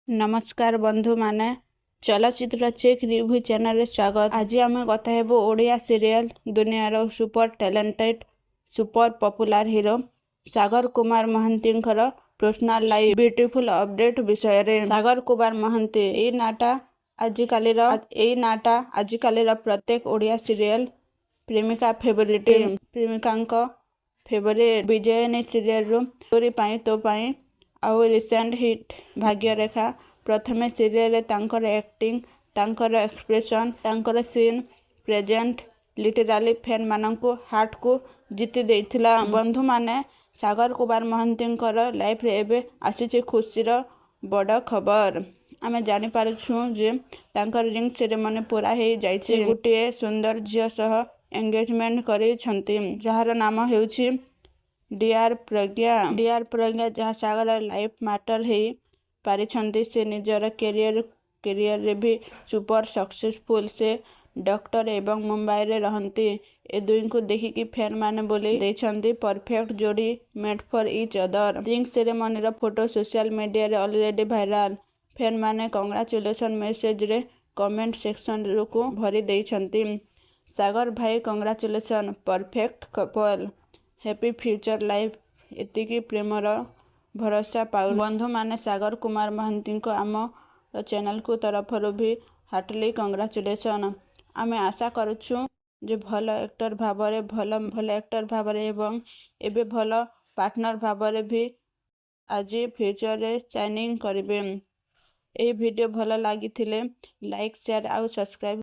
ନମସ୍କାର ବନ୍ଧୁମାନେ, ଚଳଚ୍ଚିତ୍ର ଚେକ୍ ରିଭ୍ୟୁ ଚ୍ୟାନେଲରେ ସ୍ୱାଗତ। ଆଜି ଆମେ କଥା ହେବୁ ଓଡ଼ିଆ ସିରିଏଲ ଦୁନିଆର super talented, super popular hero Sagar Kumar ମହାନ୍ତିଙ୍କର personal life beautiful update ବିଷୟରେ। ସାଗର କୁମାର ମହାନ୍ତି, ଏଇ ନାଁଟା ଆଜିକାଲିର ପ୍ରତ୍ୟେକ ଓଡ଼ିଆ ସିରିଏଲ ପ୍ରେମିକା ଫେଭରିଟ୍ ପ୍ରେମିକାଙ୍କ ଫେଭରିଟ୍। ବିଜୟିନୀ ସିରିଏଲରୁ ତୋରି ପାଇଁ ତୋ ପାଇଁ ଆଉ ରିସେଣ୍ଟ ହିଟ୍ ଭାଗ୍ୟରେଖା ପ୍ରଥମେ ସିରିଏଲରେ ତାଙ୍କର ଆକ୍ଟିଂ, ତାଙ୍କର ଏକ୍ସପ୍ରେସନ, ତାଙ୍କର ସ୍କ୍ରିନ୍ ପ୍ରେଜେନ୍ସ ଲିଟରାଲି ଫ୍ୟାନମାନଙ୍କୁ ହାର୍ଟକୁ ଜିତି ଦେଇଥିଲା। ବନ୍ଧୁମାନେ, ସାଗର କୁମାର ମହାନ୍ତିଙ୍କର ଲାଇଫରେ ଏବେ ଆସିଛି ଖୁସିର ବଡ଼ ଖବର। ଆମେ ଜାଣିପାରୁଛୁ ଯେ ତାଙ୍କର ରିଙ୍ଗ ସେରେମନି ପୂରା ହେଇ ଯାଇଛି। ସେ ଗୋଟିଏ ସୁନ୍ଦର ଝିଅ ସହ ଏନଗେଜମେଣ୍ଟ କରିଛନ୍ତି, ଯାହାର ନାମ ହେଉଛି ଡିଆର ପ୍ରଜ୍ଞା। ଡିଆର ପ୍ରଜ୍ଞା, ଯାହା ସାଗର ଲାଇଫ ପାର୍ଟନର ହେଇ ପାରିଛନ୍ତି। ସେ ନିଜର କ୍ୟାରିୟରରେ ବି ସୁପର ସକ୍ସେସଫୁଲ। ସେ ଡକ୍ଟର ଏବଂ ମୁମ୍ବାଇରେ ରହନ୍ତି। ଏ ଦୁହିଁଙ୍କୁ ଦେଖିକି ଫ୍ୟାନମାନେ ବୋଲି ଦେଇଛନ୍ତି, ପରଫେକ୍ଟ ଯୋଡ଼ି, made for each other. Ring ସେରେମନିର ଫଟୋ ସୋସିଆଲ ମିଡିଆରେ ଅଲରେଡି ଭାଇରାଲ। ଫ୍ୟାନମାନେ କଂଗ୍ରାଚୁଲେସନ ମେସେଜରେ କମେଣ୍ଟ ସେକ୍ସନକୁ ଭରି ଦେଇଛନ୍ତି। ସାଗର ଭାଇ, congratulation, perfect couple, happy future life, ଏତିକି ପ୍ରେମର ଭରସା ପାଉ। ବନ୍ଧୁମାନେ, ସାଗର କୁମାର ମହାନ୍ତିଙ୍କ ଆମ ଚ୍ୟାନେଲକୁ ତରଫରୁ ବି ହାର୍ଟଲି କଂଗ୍ରାଚୁଲେସନ। ଆମେ ଆଶା କରୁଛୁ ଯେ ଭଲ ଆକ୍ଟର ଭାବରେ, ଭଲ ଭଲ ଆକ୍ଟର ଭାବରେ ଏବଂ ଏବେ ଭଲ ପାର୍ଟନର ଭାବରେ ବି ଆଜି ଫ୍ୟୁଚରରେ ସାଇନିଂ କରିବେ। ଏହି ଭିଡ଼ିଓ ଭଲ ଲାଗିଥିଲେ ଲାଇକ୍, ସେୟାର ଆଉ ସବସ୍କ୍ରାଇବ।